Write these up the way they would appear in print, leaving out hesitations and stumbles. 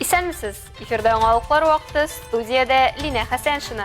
Исәнмесез! Эфирда яңалыклар вакыты, студиядә Линә Хәсәншина.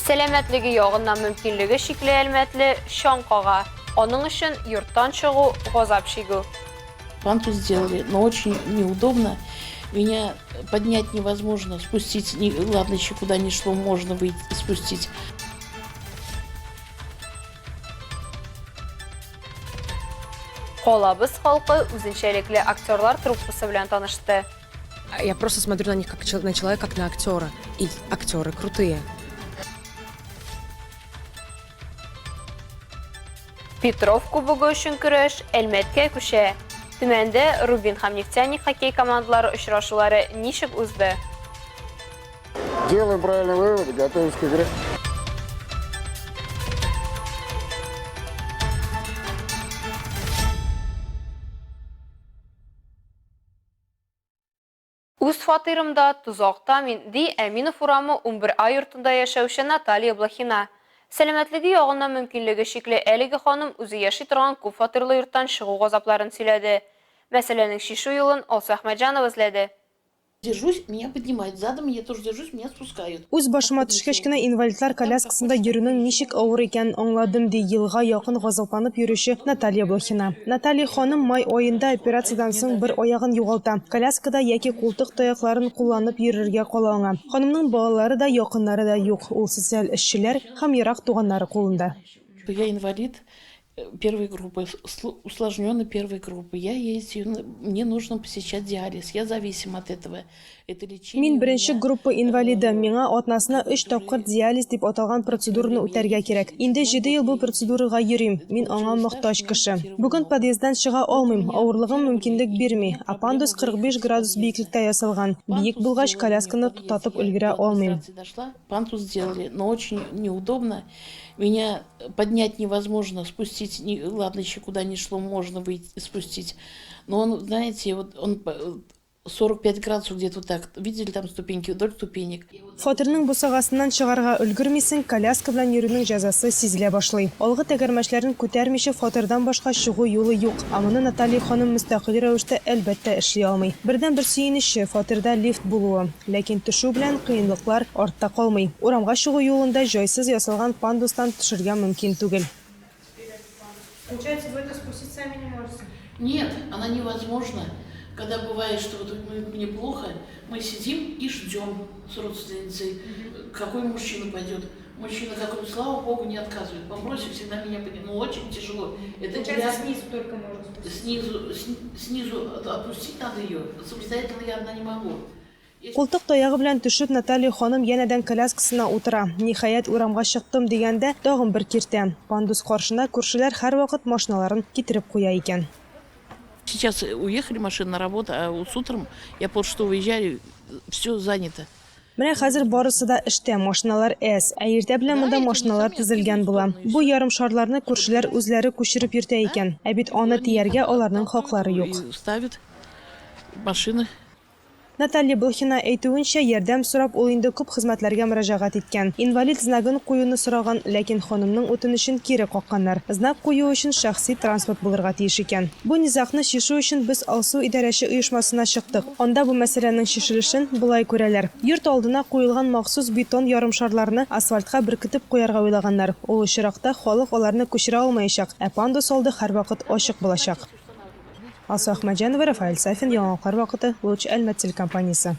Сәламәтлеге ягыннан мөмкинлеге чикле әлмәтле чаң кага. Аның өчен йорттан чыгу, газап чигү. Пандус сделали, но очень неудобно. Меня поднять невозможно, спустить, не, ладно, еще куда ни шло, можно выйти, спустить. Калабыз халкы үзенчәлекле актерлар труппасы белән танышты. Я просто смотрю на них как на человека, как на актера. И актеры крутые. Петров кубогы өчен көрәш Әлмәткә күчә. Төмәндә Рубин һәм Нефтяник хоккей командалары очрашулары ничек узды? Делаем правильный вывод, готовимся к игре. Үз фатирымда, тозакта мин, ди Әминов урамы 11 А йортында яшәүче Наталья Блохина. Сәламәтлеге ягыннан мөмкинлеге чикле әлеге ханым үзе яши торган күп фатирлы йорттан чыгу газапларын сөйләде. Мәсьәләнең чишү юлын Алсу Әхмәтҗанова эзләде. Держусь, меня поднимают. Задом я тоже держусь, меня спускают. Үз башыма төшкәч кенә инвалидлар коляскасында йөрүнең ничек авыр икәнен аңладым, ди елга якын газапланып йөрүче Наталья Блохина. Наталья ханым май аенда операциядән соң бер аягын югалта. Коляскада яки култык таякларын кулланып йөрергә кала аңа. Ханымның балалары да, якыннары да юк. Ул социаль эшчеләр һәм ерак туганнары кулында. Я инвалид первой группы, усложненной первой группы. Я ездю, мне нужно посещать диализ, я зависим от этого. Это лечение. Мин беренче группа инвалиды, миңа атнасына өч тапкыр диализ дип аталган процедураны үтәргә кирәк. Инде җиде ел бу процедурага йөрим, мин аңа мохтаҗ кеше. Бүген подъезддан чыга алмыйм, авырлыгым мөмкинлек бирми. Ә пандус 45 градус биеклектә ясалган, биек булгач, колясканы туктатып өлгерә алмыйм. Пандус сделали, но очень неудобно. Меня поднять невозможно, спустить, не, ладно, еще куда ни шло, можно выйти, спустить. Но он, знаете, вот он 45 градусов где-то вот так, видели там ступеньки, вдоль ступенек. Фатирның бусагасыннан чыгарга өлгермисең, коляска белән йөрүнең җәзасы сизелә башлый. Алгы тәгәрмәчләрен күтәрмичә фатирдан башка чыгу юлы юк. Ә моны Наталья ханым мөстәкыйль рәвештә, әлбәттә, эшли алмый. Бердәнбер сөенече, фатирда лифт булуы. Ләкин төшү белән кыенлыклар артта калмый. Урамга чыгу юлында җайсыз ясалган пандустан төшергә мөмкин түгел. Получается, вы это спустить сами не можете? Нет, она невозможна. Когда бывает, что вот мы, мне плохо, мы сидим и ждем с родственницей, какой мужчина пойдет. Мужчина какой, слава богу, не отказывает. Попросит, всегда меня поднимет. Ну, очень тяжело. Это Получается, для... снизу только можно спустить? Снизу, снизу опустить надо ее. Самостоятельно я одна не могу. Култык таягы белән төшеп, Наталья ханым янәдән коляскасына утыра. Ниһаять, урамга чыктым дигәндә, тагын бер киртә. Пандус каршына күршеләр һәрвакыт машиналарын китереп куя икән. Сейчас уехали машины на работу, а вот с утром я полшестого выезжали, все занято. Менә хәзер барысы да эштә, машиналар әз. Ә иртә белән монда машиналар тезелгән була. Бу ярымшарларны күршеләр үзләре күчереп йөртә икән. Ә бит аны тияргә аларның хаклары юк. Ставят машины. Наталья Блохина әйтүенчә, ярдәм сорап ул инде күп хезмәтләргә мөрәҗәгать иткән. Инвалид знагын куюны сораган, ләкин ханымның үтенечен кире какканнар. Знак кую өчен шәхси транспорт булырга тиеш икән. Бу низагны чишү өчен без Алсу идарәче оешмасына чыктык. Анда бу мәсьәләнең чишелешен болай күрәләр. Йорт алдына куелган махсус бетон ярымшарларны асфальтка беркетеп куярга уйлаганнар. Ул очракта халык аларны күчерә алмаячак, ә пандус алды һәрвакыт ачык булачак. Алсу Әхмәтҗанова, Рафаэль Сафин, Яңалыклар вакыты, Луч Әлмәт телекомпаниясе.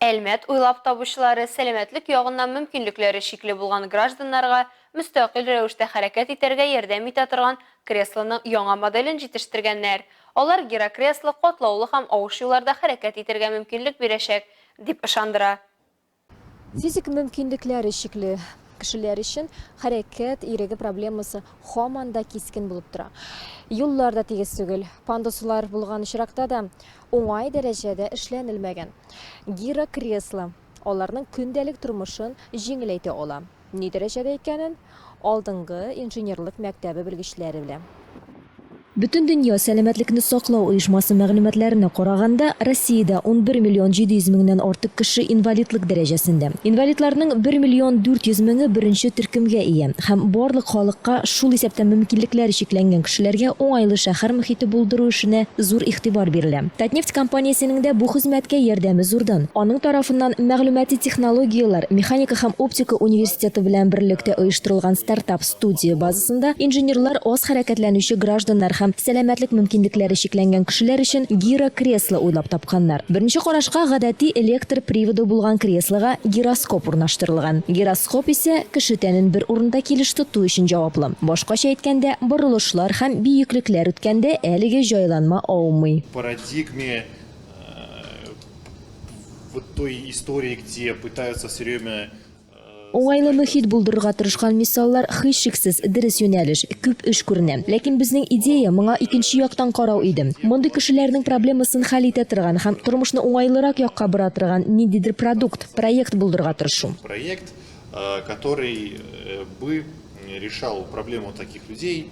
Әлмәт уйлап табучылары сәламәтлек ягыннан мөмкинлекләре чикле булган гражданнарга мөстәкыйль рәвештә хәрәкәт итәргә ярдәм итә торган креслоның яңа моделен җитештергәннәр. Алар гирокресло катлаулы һәм авыш юлларда хәрәкәт итәргә мөмкинлек бирәчәк, дип ышандыра. Физик мөмкинлекләре чикле кешеләр өчен хәрәкәт иреге проблемасы һаман да кискен булып тора. Юллар да тигез түгел. Пандуслар булган очракта да уңай дәрәҗәдә эшләнелмәгән. Гирокресло аларның көндәлек тормышын җиңеләйтә ала. Ни дәрәҗәдә икәнен алдынгы инженерлык мәктәбе белгечләре белә. Бөтендөнья сәламәтлекне саклау оешмасы мәгълүматларына караганда, Россиядә 11 миллион 700 меңнән артык кеше инвалидлык дәрәҗәсендә. Инвалидларның 1 миллион 400 меңе беренче төркемгә ия һәм барлык халыкка, шул исәптән мөмкинлекләре чикләнгән кешеләргә уңайлы шәһәр мохите булдыру эшенә зур игътибар бирелә. Татнефть компаниясенең дә бу хезмәткә ярдәме зурдан. Аның тарафыннан Мәгълүмати технологияләр, механика һәм оптика университеты белән берлектә оештырылган стартап Студия базасында инженерлар аз хәрәкәтләнүче гражданнар һәм сәламәтлек мөмкинлекләре чикләнгән кешеләр өчен гирокресло уйлап тапканнар. Беренче карашка гадәти электр приводы булган креслога гироскоп урнаштырылган. Гироскоп исә кеше тәнен бер урында килеш тоту өчен җаваплы. Башкача әйткәндә, борылышлар һәм биеклекләр үткәндә әлеге җайланма аумый. Парадигме вот той истории, где пытаются все время Уңайлы мөхит булдырырга тырышкан мисаллар, һичшиксез, дөрес юнәлеш, күп эш күренә. Ләкин безнең идея моңа икенче яктан карау иде. Мондый кешеләрнең проблемасын хәл итә торган һәм тормышны уңайлырак якка бора торган ниндидер продукт, проект булдырырга тырышу. Проект, который бы решал проблему таких людей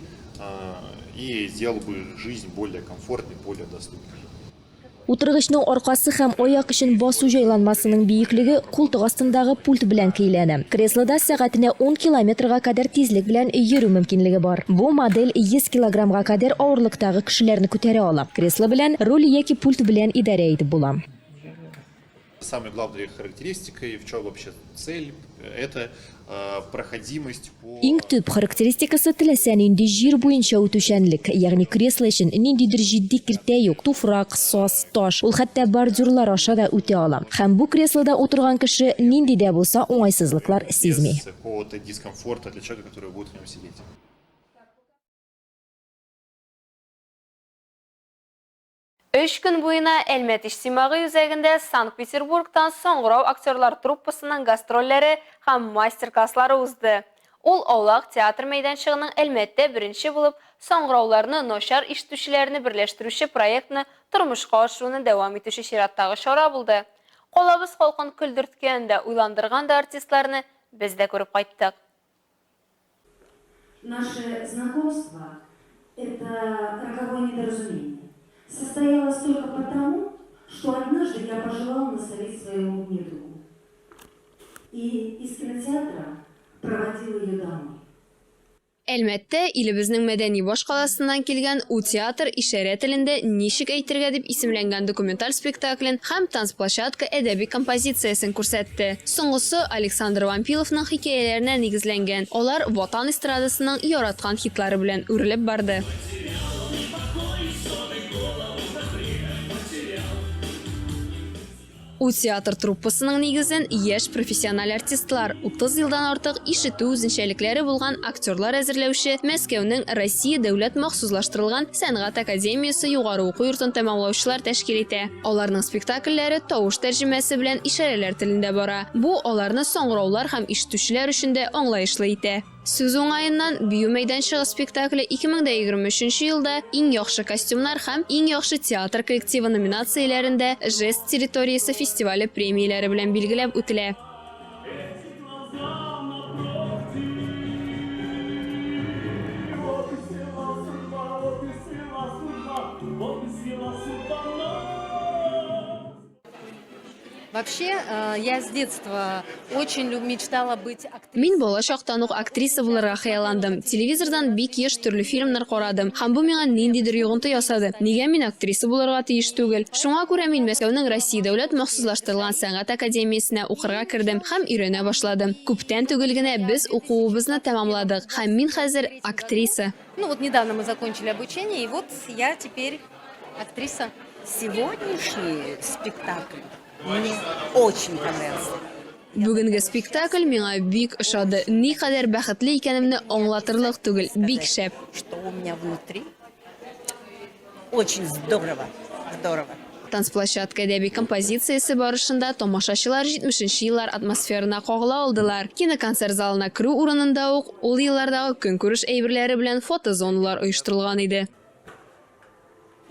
и сделал бы жизнь более комфортной, более доступной. Утыргычның аркасы һәм аяк өчен басу җайланмасының биеклеге култык астындагы пульт белән көйләнә. Креслода сәгатенә ун километрга кадәр тизлек белән йөрү мөмкинлеге бар. Бу модель 100 килограммга кадәр авырлыктагы кешеләрне күтәрә ала. Кресло белән руль яки пульт белән идарә итеп була. Самой главной характеристикой, в чем вообще цель, это проходимость по... Иң төп характеристикасы теләсә нинди җир буенча үтүчәнлек, ягъни кресло өчен ниндидер җитди киртә юк, туфрак, саз, таш, ул хәтта бордюрлар аша да үтә ала. Һәм бу креслода утырган кеше нинди дә булса уңайсызлыклар сизми. Без какого-то дискомфорта для человека, который будет в нем сидеть. Өч көн буена Әлмәт иҗтимагый үзәгендә Санкт-Петербургтан Саңгырау актерлар труппасының гастрольләре һәм мастер-класслары узды. Ул Аулак театр мәйданчыгының Әлмәттә беренче булып саңгырауларны начар ишетүчеләрне берләштерүче проектны тормышка ашыруны дәвам итүче чираттагы чара булды. Калабыз халкын көлдерткән дә, уйландырган да артистларны без дә күреп кайттык. Наше знакомство – это роковое недоразумение. Состоялось только потому, что однажды я пожелал насолить своему недругу. И из кинотеатра проводил ее домой. Әлмәттә илебезнең мәдәни башкаласыннан килгән У театр ишарә телендә ничек әйтергә дип исемләнгән документаль спектаклен һәм Танцплощадка әдәби композициясен күрсәтте. Соңгысы Александр Вампиловның хикәяләренә нигезләнгән, алар Ватан эстрадасының яраткан хитлары белән үрелеп барды. У театр труппасының нигезен яшь профессиональ артистлар, 30 елдан артык ишетү үзенчәлекләре булган актерлар әзерләүче Мәскәүнең Россия дәүләт махсуслаштырылган сәнгать академиясе югары уку йортын тәмамлаучылар тәшкил итә. Аларның спектакльләре тавыш тәрҗемәсе белән ишарәләр телендә бара. Бу аларны саңгыраулар һәм ишетүчеләр өчен дә аңлаешлы итә. Сүз уңаеннан, Бию мәйданчыгы спектакле 2023 нче елда Иң яхшы костюмнар һәм Иң яхшы театр коллективы номинацияләрендә Жест территориясе фестивале премияләре белән билгеләп үтелә. Вообще, э, я с детства очень мечтала быть актрисой. Мин бала чактан ук актриса булырга хыялландым. Телевизордан бик еш төрле фильмнар карадым һәм бу миңа ниндидер йогынты ясады. Нигә мин актриса булырга тиеш түгел? Шуңа күрә мин Мәскәүнең Россия дәүләт махсуслаштырылган сәнгать академиясенә укырга кердем һәм өйрәнә башладым. Күптән түгел генә без укуыбызны тәмамладык һәм мин хәзер актриса. Ну вот недавно мы закончили обучение, и вот я теперь актриса. Сегодняшний спектакль мне очень понравился. Бүгенге спектакль миңа бик ошады. Никадәр бәхетле икәнемне аңлатырлык түгел, бик шәп. Что у меня внутри? Очень здорово, здорово. Танцплощадка әдәби композициясе барышында тамашачылар 70 нче еллар атмосферына кагыла алдылар. Киноконцерт залына керү урынында ук ул еллардагы көнкүреш әйберләре белән фотозоналар оештырылган иде.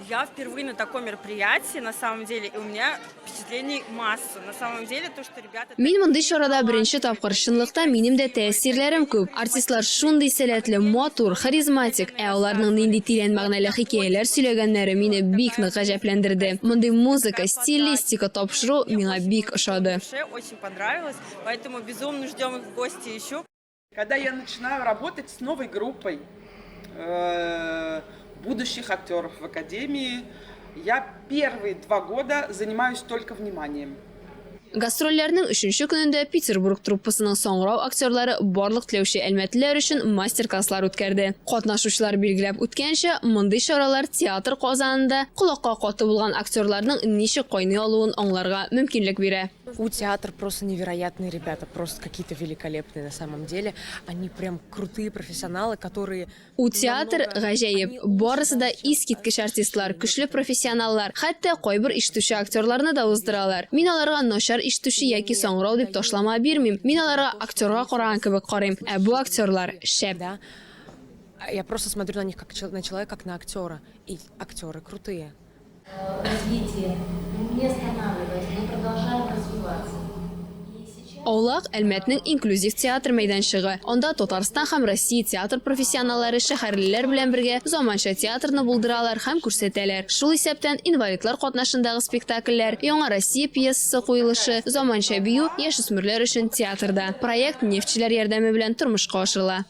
Я впервые на таком мероприятии, на самом деле, и у меня впечатлений масса. На самом деле, то, что ребята... Мин мондый чарада беренче тапкыр. Чынлыкта минем дә тәэсирләрем күп. Артистлар шундый сәләтле, матур, харизматик. Ә аларның нинди тирән мәгънәле хикәяләр сөйләгәннәре мине бик нык гаҗәпләндерде. Мондый музыка, стилистика, тапшыру миңа бик ошады. Очень понравилось, поэтому безумно ждем их в гости еще. Когда я начинаю работать с новой группой э, будущих актеров в академии, я первые два года занимаюсь только вниманием. Гастрольләрнең өченче көнендә Петербург труппасының саңгырау актерлары барлык теләүче әлмәтлеләр өчен мастер-класслар үткәрде. Катнашучылар билгеләп үткәнчә, мондый чаралар театр казанында колакка каты булган актерларның ничек кайный алуын аңларга мөмкинлек бирә. У театр просто невероятные ребята, просто какие-то великолепные на самом деле. Они прям крутые профессионалы, которые... У театр гаҗәеп, барысы да искиткеч артистлар, көчле профессионаллар, хәтта кайбер ишетүче актерларны да уздыралар. Мин аларга начар ишетүче яки саңгырау дип ташлама бирмим, мин аларга актерга караган кебек карыйм, ә бу актерлар шәп. Да. Я просто смотрю на них как на человека, как на актера. И актеры крутые. Развитие. Мы не останавливаясь, мы продолжаем развиваться. Аулак, Әлмәтнең инклюзив театр мәйданчыгы. Анда Татарстан һәм Россия театр профессионаллары шәһәрлеләр белән бергә заманча театрны булдыралар һәм күрсәтәләр. Шул исәптән, инвалидлар катнашындагы спектакльләр, Яңа Россия пьесасы куелышы, заманча бию, яшүсмерләр өчен театрда. Проект нефтьчеләр ярдәме белән тормышка ашырыла.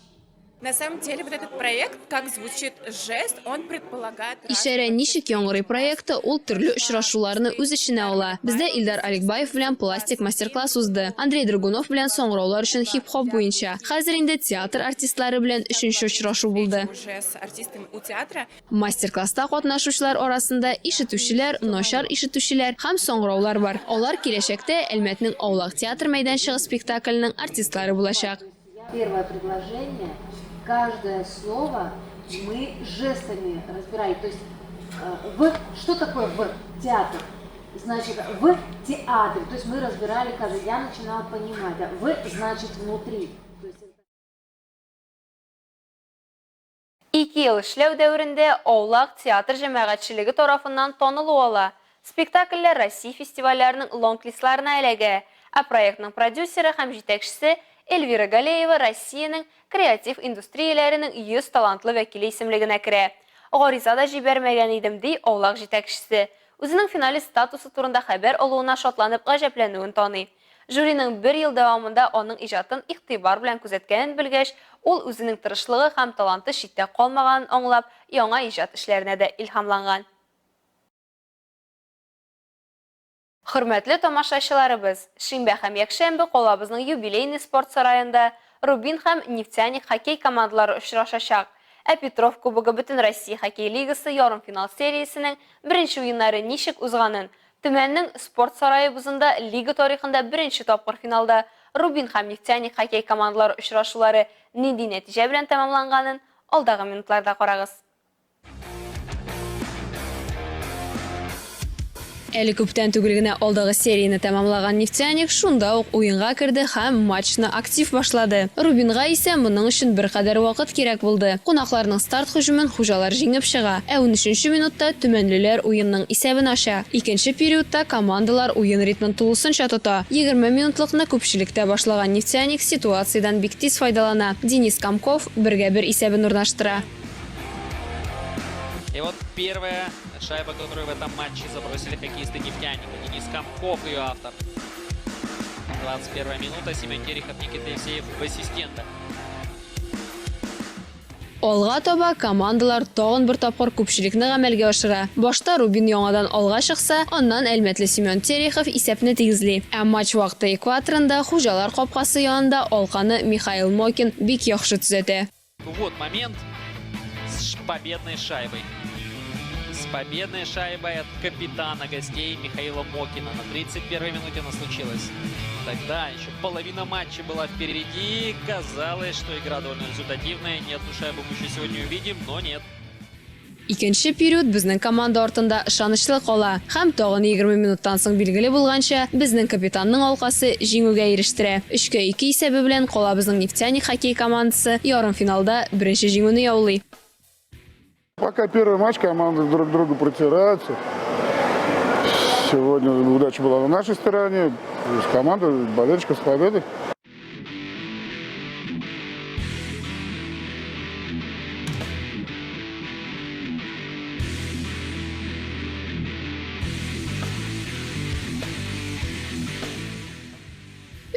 На самом деле вот этот проект, как звучит жест, он предполагает... Ишарә ничек яңгырый проекты ул төрле очрашуларны үз эченә ала. Бездә Илдар Аликбаев белән пластик мастер-класс узды. Андрей Драгунов белән саңгыраулар өчен хип-хоп буенча. Хәзер инде театр артистлары белән өченче очрашу булды. Уже с артистами у театра. Мастер-класста катнашучылар арасында ишетүчеләр, начар ишетүчеләр һәм саңгыраулар бар. Алар киләчәктә Әлмәтнең Аулак театр мәйданчыгы спектакленең артистлары булачак. Первое предложение, каждое слово мы жестами разбирали. То есть э, в, что такое в театр? Значит, в театре. То есть мы разбирали каждый. Я начинала понимать, да, в значит внутри. Ике ел эшләү дәверендә Аулак театр җәмәгатьчелеге тарафыннан танылу ала. Спектакльләр Россия фестивальләренең лонг-листларына эләгә. Ә проектның продюсеры һәм җитәкчесе Эльвира Галеева Россиянең креатив индустрияләренең 100 талантлы вәкиле исемлегенә керә. Гариза да җибәрмәгән идем, ди Аулак җитәкчесе. Үзенең финалист статусы турында хәбәр алуына шатланып гаҗәпләнүен таный. Жюриның бер ел дәвамында аның иҗатын игътибар белән күзәткәнен белгәч, ул үзенең тырышлыгы һәм таланты читтә калмаганын аңлап, яңа иҗат эшләренә дә илһамланган. Хөрмәтле тамашачыларыбыз, шимбә һәм якшәмбе калабызның Юбилейный спорт сараенда Рубин һәм Нефтяник хоккей командалары очрашачак. Ә Петров кубогы Бөтенроссия хоккей лигасы ярымфинал сериясенең беренче уеннары ничек узганын, Төмәннең Спорт сарае бозында лига тарихында беренче тапкыр финалда Рубин һәм Нефтяник хоккей командалары очрашулары нинди нәтиҗә белән тәмамланганын алдагы минутларда карагыз. Әле күптән түгел генә алдагы серияне тәмамлаган Нефтяник шунда ук уенга керде һәм матчны актив башлады. Рубинга исә моның өчен беркадәр вакыт кирәк булды. Кунакларның старт һөҗүмен хуҗалар җиңеп чыга. Ә унөченче минутта төмәнлеләр уенның исәбен ача. Икенче периодта командалар уен ритмын тулысынча тота. 20 минутлыкны күпчелектә башлаган Нефтяник ситуациядән бик тиз файдалана. Денис Комков бергә бер исәбен урнаштыра. И вот первая шайба, которую в этом матче забросили хоккеисты «Нефтяника». Денис Комков, ее автор. 21 минута. Семен Терехов, Никита Евсеев в ассистентах. Алга таба командалар тагын бер тапкыр күпчелекне гамәлгә ашыра. Башта Рубин яңадан алга чыкса, аннан әлмәтле Семен Терехов исәпне тигезли. Ә матч вакыты экваторында хуҗалар капкасы янында алканы Михаил Мокин бик яхшы төзәтә. Вот момент с победной шайбой. С победной шайбой от капитана гостей Михаила Мокина. На 31-й минуте она случилась. Тогда еще половина матча была впереди. Казалось, что игра довольно результативная. Не одну шайбу мы еще сегодня увидим, но нет. Икенче период безнең команда артында ышанычлы кала. Һәм тагын 20 минуттан соң билгеле булганча, безнең капитанның алкасы җиңүгә ирештерә. Өчкә ике исәбе белән калабызның Нефтяник хоккей командасы ярымфиналда беренче җиңүне яулый. Пока первый матч, команды друг к другу протираются. Сегодня удача была на нашей стороне. Команда, болельщиков с победой.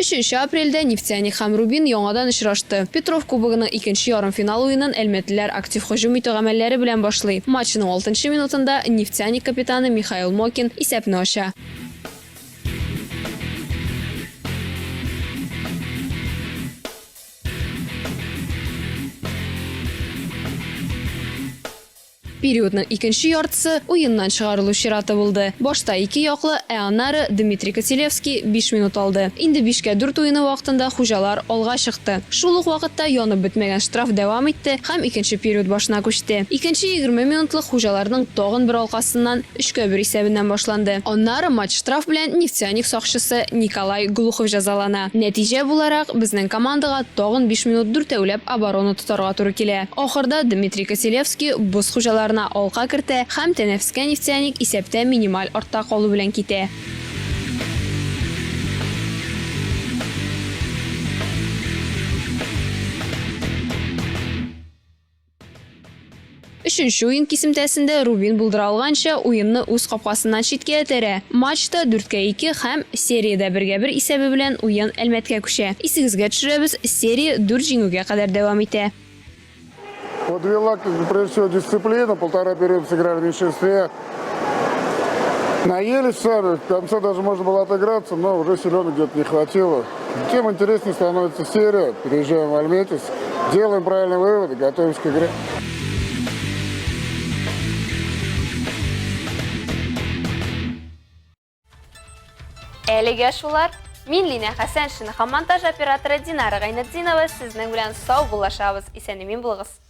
Өченче апрельдә Нефтяник һәм Рубин яңадан очрашты. Петров кубогының икенче ярымфинал уенын әлмәтлеләр актив һөҗүм итү гамәлләре белән башлый. Матчның алтынчы минутында Нефтяник капитаны Михаил Мокин исәпне ача. Периодның икенче яртысы уеннан чыгарылу чираты булды. Башта ике яклы, ә аннары Дмитрий Котелевский биш минут алды. Инде бишкә дүрт уены вакытында хуҗалар алга чыкты. Шул ук вакытта янып бетмәгән штраф дәвам итте һәм икенче период башына күчте. Икенче 20 минутлык хуҗаларның тагын бер алкасыннан өчкә бер исәбеннән башланды. Аннары матч штраф белән Нефтяник сакчысы Николай Глухов җәзалана. Нәтиҗә буларак, безнең командага тагын биш минут дүртәүләп оборона тотарга туры килә. Ахырда Дмитрий Коселевский боз хуҗаларына алка кертә һәм тәнәфескә Нефтяник исәптә минималь артта калу белән китә. Өченче уен кисемтәсендә Рубин булдыра алганча уенны үз капкасыннан читкә этәрә. Матчта дүрткә ике һәм сериядә бергә бер исәбе белән уен Әлмәткә күчә. Исегезгә төшерәбез, серия дүрт җиңүгә кадәр дәвам итә. Подвела, прежде всего, дисциплина. Полтора периода сыграли в меньшинстве. Наелись сами. В конце даже можно было отыграться, но уже силенок где-то не хватило. Тем интереснее становится серия. Переезжаем в Альметьевск. Делаем правильные выводы, готовимся к игре. Әлегә шулар. Мин Линә Хәсәншина һәм монтаж операторы Динара Гайнетдинова сезнең белән сау булашабыз. Исән-имин булыгыз.